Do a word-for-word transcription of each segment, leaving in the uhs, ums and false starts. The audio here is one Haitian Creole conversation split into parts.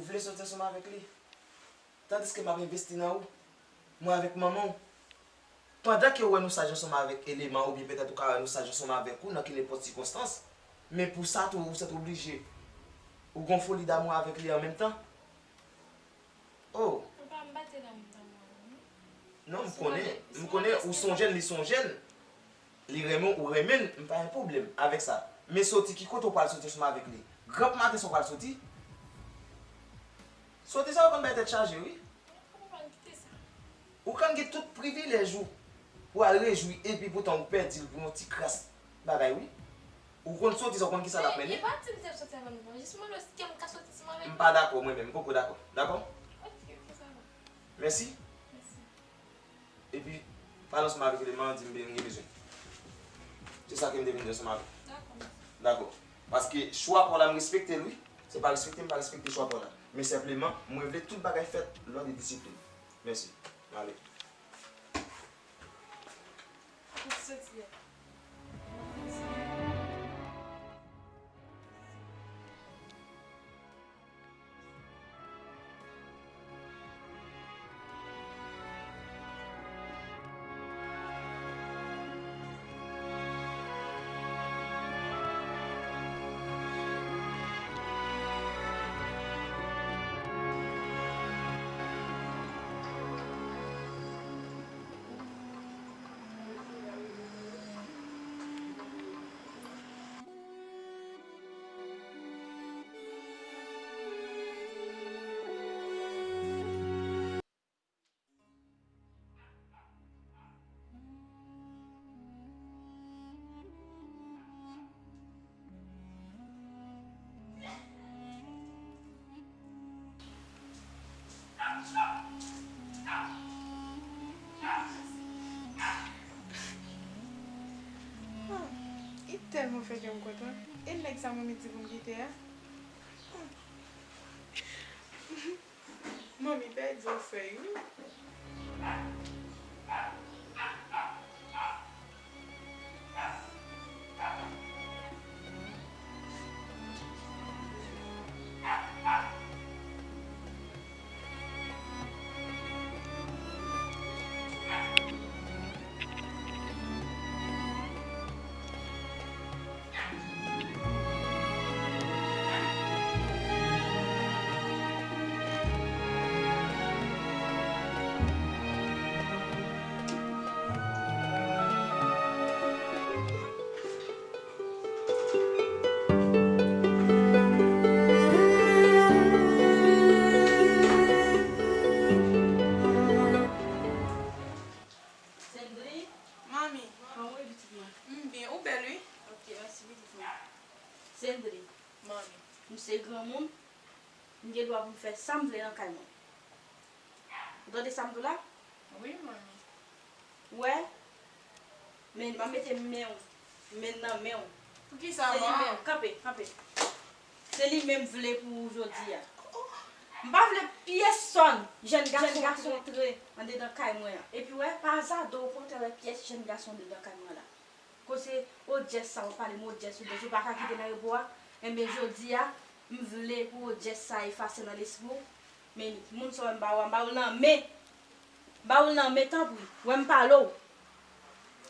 vle soti ansanm avèk li. Tandiske m ap envesti nan ou. Mwen avèk manman w. Pandan ke ou wè nou saj ansanm avèk eleman, oubyen petèt ou ka wè nou saj ansanm avèk ou nan kenenpòt sikonstans, men pou sa tou, ou sèt oblije. Ou gon foli damou avèk li an menm tan. Oh. Papa, m pa te lanmou damou avè l, non. Non, m konnen, m konnen ou se yon jèn, li se yon jèn. Li renmen w, ou renmen l, m pa gen pwoblèm avèk sa. Men soti, ki kote w pral soti ansanm avèk li? Granp maten sa w pral soti? Soti sa yo konn bay tèt chaje, wi. Ou konn gen tout privilèj ou pou al rejwi epi poutan ou pèdi l pou yon ti kras bagay, wi. Ou konn soti sa, ou konn kisa l ap mennen. E pa di m te soti avè l, non. Jis mande w si m ka soti ansanm avèk li. M pa dakò, mwen menm, m poko dakò. Dakò? Ok, ok, sa va. Mèsi. Mèsi. Epi, pale ansanm avèk eleman an, di m, "Ben, m gen bezwen." Se sa ke m te vin di ansanm avè w. Dakò, mèsi. Dakò. Paske chwa pa w la, m respekte l, wi. Se pa respekte m pa respekte chwa pa w la. Men senpleman, mwen vle tout bagay fèt lòd e disiplin. Mèsi. M ale. Ou soti a. Ah, li tèlman fè kè m kontan. E nèg sa manmi di pou m kite a? Manmi pèdi yon fèy, wi. Sendri. Manmi. Kòman w ye, pitit mwen? M byen, ou bèl, wi. Ok, mèsi, pitit mwen. Sendri. Manmi. M se granmoun, m gen dwa pou m fè sa m vle nan kay mwen. Ou tande sa m di w la? Wi, manmi. Ou wè? Men, m ap mete men w, men nan men w. Poukisa, ma? Se li menm, kanpe, kanpe. Se li menm vle pou ou jodi a. M pa vle pyès sòn jèn gason antre andedan kay mwen an. Epi, wè, pa aza, okontrè, wè pyès jèn gason andedan kay mwen la. Koze Odjès sa w ap pale m, Odjès, Odjès, ou pa ka kite l nan repo a? Enben, jodi a, m vle pou Odjès sa efase nan lespri w. Men moun sa w wè m ba ou a, m ba ou l nan men. M ba ou l nan men, tanpri. Wè m pale w.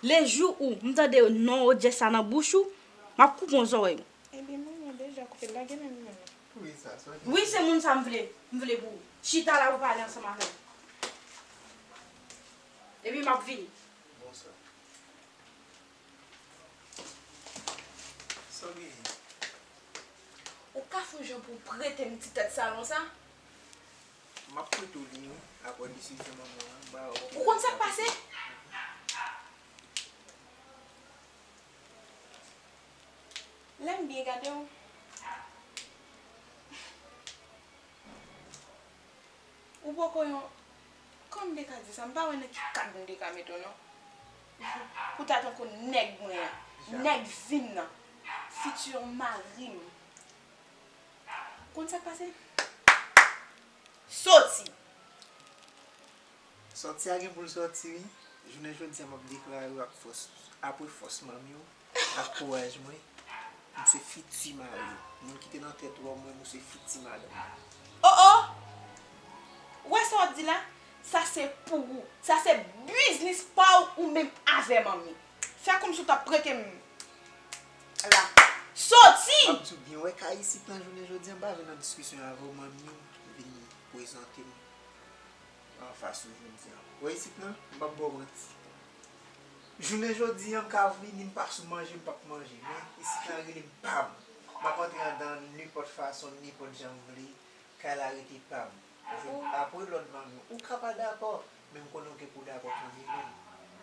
Lejou ou m tande non Odjès sa nan bouch ou, m ap koupe yon zòrèy ou. Ebyen, manman deja koupe l, lage men m, manman. Wi, se moun sa m vle, m vle pou ou. Chita la pou pale ansanm avè m. Epi m ap vini. Bonswa. Sa w genyen? Ou ka fè yon jan pou w prete m ti tèt salon sa? M ap prete w li wi, apre desizyon manman an, m pa wè w. Ou konn sa k pase? Lè m byen gade w, ou poko yon, kòman m te ka di sa? M pa wè nan ki kad m te ka mete w non. Pou ta tankou nèg mwen an, nèg vi m nan, fiti mari m. Konn sa k pase? Soti! Sòti a gen pou l sòti wi. Jounen jodi a m ap deklare w ak fòs, apre fòs manmi w ak kouraj mwen, m se fiti mari w. Moun ki te nan tèt ou a, mwen, m se fiti madanm ou. Oh, oh! Di la, sa se pou ou. Sa se biznis pa w ou menm avè manmi. Fè kòmsi w t ap prete m la. Soti! M ap di w byen, wè ka isit lan jounen jodi a, m pa vin nan diskisyon avè w, manmi w vin prezante m anfas ou jodi a. Wè isit lan, m p ap ba w manti. Jounen jodi a, m ka vini, m pa sou manje, m p ap manje. Men isit lan rele m pa m. M ap antre anndan nenpòt fason, nenpòt jan m vle. Kay la rete pa m. Apre lòd manmi, ou ka pa dakò, men m konnen w gen pou dakò kanmenm.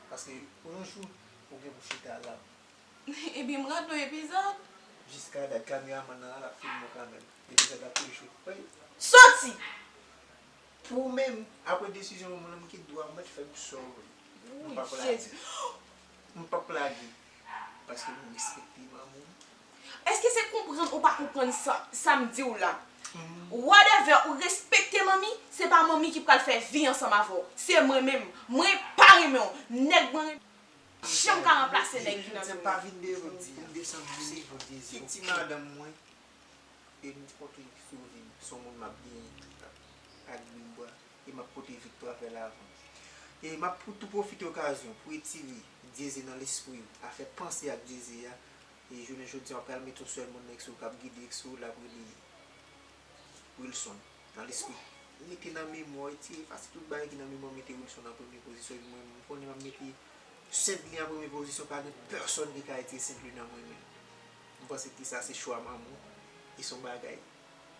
Paske yon jou, ou gen pou chita la. Ebyen, m rate yon epizòd. Jiskadat kameramann nan la, l ap filme w kanmenm. Epizòd la toujou. Wi. Soti! Pou ou menm, apre desizyon manman m, ou gen dwa mèt fè m sa w vle. M p ap lage. M p ap lage. Paske m respekte manman m. Èske se konprann ou pa konprann sa, sa m di w la? Whatever, ou respekte manmi, se pa manmi ki pral fè vi ansanm avè w. Se mwen menm. Mwen pa renmen w. Nèg mwen renmen. Janm ka ranplase nèg ki nan men mwen. Pa vin devan m pou m desann pou m desann pou m desann. Ki ti madanm mwen, e m konte sou vi m. Se yon moun m ap genyen ak grenn bra. E m ap pote viktwa vè lavan. E m ap pou tou pwofite okazyon pou retire Dyeze nan lespri w, afè panse ak Dyeze a. E jounen jodi a, w ap pral mete yon sèl moun nan eks ou k ap gide eks ou, l ap rele Wilson. Nan lespri. Mete nan memwa w, retire, efase tout bagay ki nan memwa w, mete Wilson an premye pozisyon, epi mwen menm, m konnen m ap mete Saint Louis an premye pozisyon, pa gen pèsòn ki ka retire Saint Louis nan mwen menm. M panse ke sa se chwa manman w, e se yon bagay.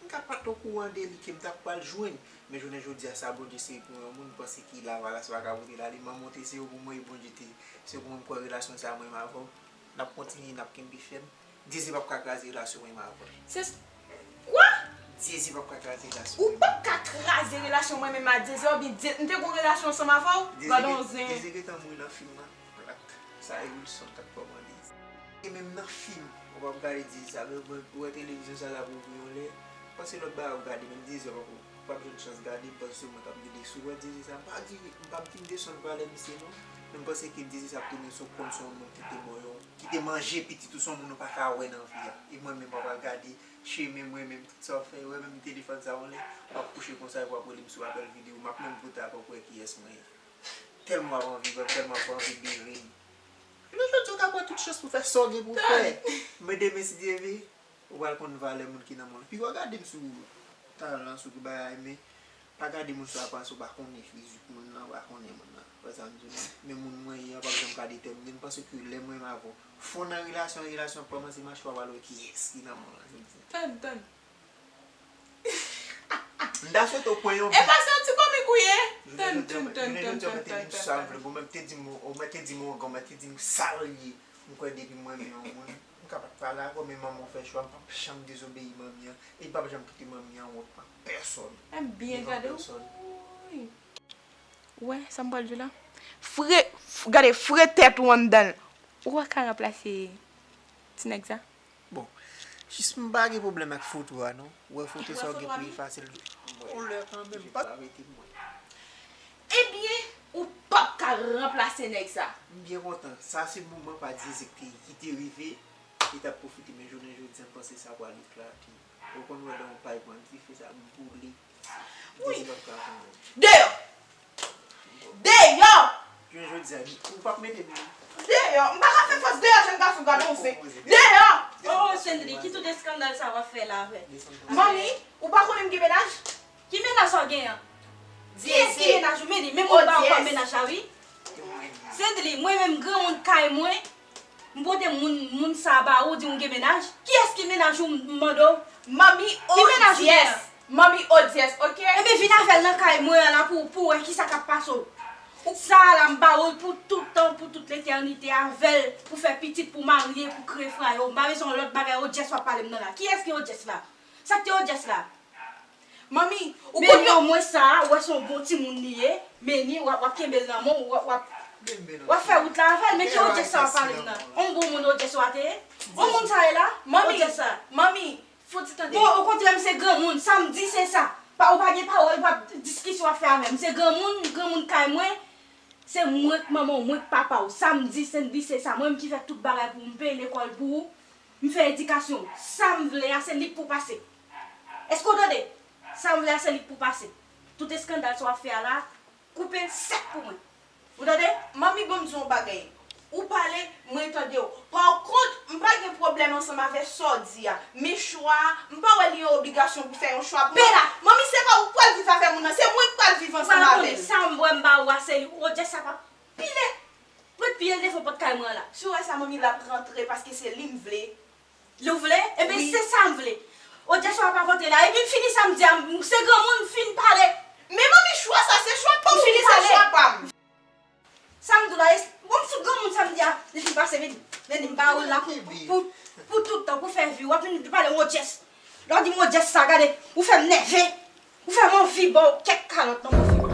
M ka pa t okouran de li ke m t ap pral jwenn, men jounen jodi a sa Bondye sere pou yon moun, m panse ke lavalas pa ka pote l ale, manman w te sere w pou mwen, e Bondye te sere w pou mwen, m kwè relasyon sa a mwen menm avè w, n ap kontinye, n ap kenbe fèm. Dyeze p ap ka kraze relasyon mwen menm avè w. Se s-, kwa? Dyeze p ap ka kraze relasyon mwen menm. Ou p ap ka kraze relasyon mwen menm a Dyeze, oubyen Dye-, m te gon relasyon ansanm avè w? Gadon zen. Dyeze gentan mouri nan fim nan. Sa e Wilson k ap kòmande. E menm nan fim, ou p ap gade Dyeze sa, men ou wè televizyon sa l ap ouvri yon lè. Panse lòt bagay w ap gade, menm Dyeze w p ap, w p ap jwenn chans gade, m panse se mwen k ap gade. Si w wè Dyeze sa, m pa di, m p ap di m desann valè misye non, men m panse ke Dyeze sa ap tounen sou konn se yon moun ki te bon yon, ki te manje pitit ou, se yon moun ou pa ka wè nan vi a. E mwen menm w ap al gade, chemen mwen menm, tout sa w fè, wè menm telefòn sa yon lè, w ap kouche konsa epi w ap rele m sou apèl videyo, m ap menm pote avè w pou wè kiyès mwen ye. Tèlman w ap anvi wè m, tèlman w ap anvi bere m. Jounen jodi a, w ka pran tout chans pou fè sa w gen pou w fè. Men demen, si Dye vle, ou pral konn valè moun ki nan mond lan. Piga w gade m sou talan, sou tout bagay, men pa gade moun sou aparans, ou pa konnen fizik moun nan, ou pa konnen moun nan. Wè sa m di w la? Men moun mwen ye a p ap janm ka detèmine m, paske lè mwen avè w fon nan relasyon, relasyon ap kòmanse mache, w ap al wè kiyès ki nan mond lan, jodi a. Tann, tann. M ta swete w pran yon... E pa se yon ti komik ou ye? Tann, tann, tann, tann, tann, tann. Jounen jodi a, ou mèt te di m sa m vle, bon, ou mèt te di m, ou mèt te di m ougan, ou mèt te di m sa w ye. M kwè depi m renmen yon moun, m ka pa t pale avè w, men manman w fè chwa, m p ap janm dezobeyi manmi an, e m p ap janm kite manmi an wont pa pèsòn. M byen gade w. Wi. Ou wè sa m pral di w la? Fre, f-, gade, fre tèt ou anndan l. Ou wè ka ranplase ti nèg sa? Bon, jis m pa gen pwoblèm ak foto a non. Ou wè foto sa w gen pou efase l yon lè kanmenm. Ebyen, ou p ap ka ranplase nèg sa. M byen kontan. Sa se moman pa Dyeze ki te, ki te rive, li t ap pwofite, men jounen jodi a, m panse sa pral eklate. Ou konn wè lè yon pay pran dife, sa ap boule. Wi. Deyò! Deyò! Jounen jodi a, ou p ap mete m. Deyò! M pa ka fè fòs deyò, jèn gason, gade yon zen. Deyò! Oh, Sendri, ki tout eskandal sa w ap fè la avè? Manmi, ou pa konnen m gen mennaj? Ki mennaj sa w gen an? Kiyès ki mennaj ou? Men li, men moun ba ou kòm mennaj la, wi. Sendri, mwen menm granmoun kay mwen, m pote moun, moun sa ba ou, di m gen mennaj. Kiyès ki mennaj ou, m mande w? Manmi, ki mennaj ou gen an? Manmi, odyès, oke? Ebyen, vin avè l nan kay mwen an la pou, pou wè kisa k ap pase w. Sa a la, m ba ou l pou tout tan, pou tout letènite avè l, pou fè pitit, pou marye, pou kreye frayo. M pa bezwen yon lòt bagay, odyès w ap pale m nan la. Kiyès ki odyès la? Sa k te odyès la? Manmi, ou konn yo mwen sa, ou wè se yon bon timoun li ye, men ni w ap, w ap kenbe l nan men w, w ap, w ap, w ap fè wout la avè l, men ki odyès sa w ap pale m nan? On bon moun odyès ou a te ye? On moun sa ye la? Manmi, odyès sa. Manmi, fò ti tande. Bon, okontrè, m se granmoun, sa m di se sa. Pa, ou pa gen pawòl, ou pa diskisyon w ap fè avè m. M se granmoun, granmoun kay mwen, se mwen k manman w, mwen k papa w. Sa m di, se m di se sa. Mwen menm ki fè tout bagay pou ou, m peye lekòl pou ou. M fè edikasyon w. Sa m vle a, se li k pou pase. Èske w tande? Sa m vle a, se li k pou pase. Tout eskandal sa w ap fè a la, koupe l sèk pou mwen. Ou tande? Manmi, ban m di w yon bagay. Ou pale, mwen tande w. Pa kont, m pa gen pwoblèm ansanm avè sa w di a. Men chwa a, m pa wè li yon obligasyon pou fè yon chwa pou mwen. Bela! Manmi, se pa ou k pral viv avè moun nan, se mwen k pral viv ansanm avè l. Sa m wè m ba ou a, se li. Odjès sa pa pile. Pran pye l devan pòt kay mwen an la. Si w wè sa, manmi, l ap rantre paske se li m vle. Li w vle? Ebyen, se sa m vle. Odjès sa w ap avante la. Epi m fini sa m di a, m, se granmoun, m fin pale. Men manmi, chwa sa, se chwa pa w, se chwa pa m. Sa m di w la, bon, m fout granmoun sa m di a. Li fin pase, vini. Vini, m ba ou l la pou, pou, pou, pou tout tan, pou fè vi. W ap vin pale m Odjès. Lè w di m Odjès sa, gade, ou fè m nève. Ou fè m anvi ba w kèk kalòt nan moufi.